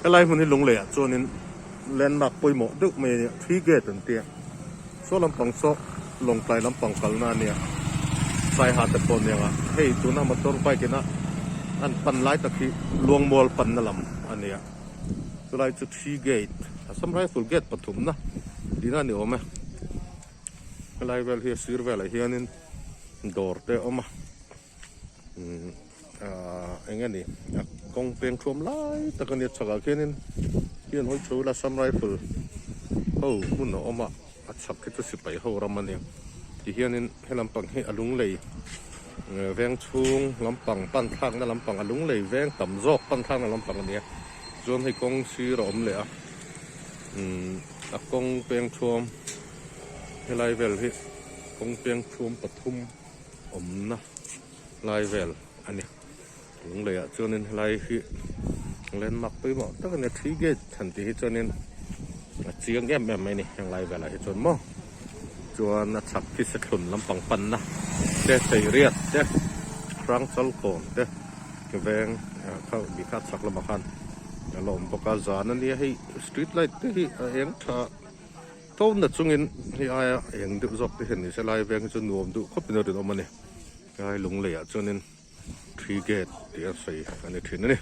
Helai hmun hi lunglei ah chuanin landmark pawimawh deuh mai a nia, three gate an tia. Saw lampang saw Lawngtlai lampang kalna a nia, Saiha te pawh aniang a, hei tuna motor bike ina an pan lai tak hi Luangmual panna lam a nia. Chulai chu three gate, Assam Rifle gate pathumna tihna a ni awm e. Helai vel hi a sir velah hianin dawr te a awm a. Ahh eng nge ni a kawng peng thuam lai tak a nia chhakah khianin hian hawi chho ila Assam Rifle ho hmun a awm a a chhak khi chu sipai ho ram a nia tihianin he lampang hi a lunglei veng chhung lampang pan thlakna lampang a lunglei veng tam zawk pan thlakna lampang a nia chuan hei kawng sir a awm leh a umm a kawng peng thuam helai vel hi kawng peng thuam pathum. awmna lai vel a ni lunglei ah chuanin helai hi landmark pawimawh tak a ni three gate han tih hi chuanin a chiang em em mai a ni heng lai velah hi chuan maw chuan a chhak khi sethlun lampang panna te seiriat te hrangchal kawn te veng kha bikha chhak lamah khan a la awm bawk a zan a nia hei street light te hi a eng tha. Tho na chungin hei aia eng deuh zawk te hian ni se lai veng hi chu nuam duh khawp in a rinawm a ni. Helai lunglei ah chuanin three gate tih a sawi a ni thin a ni.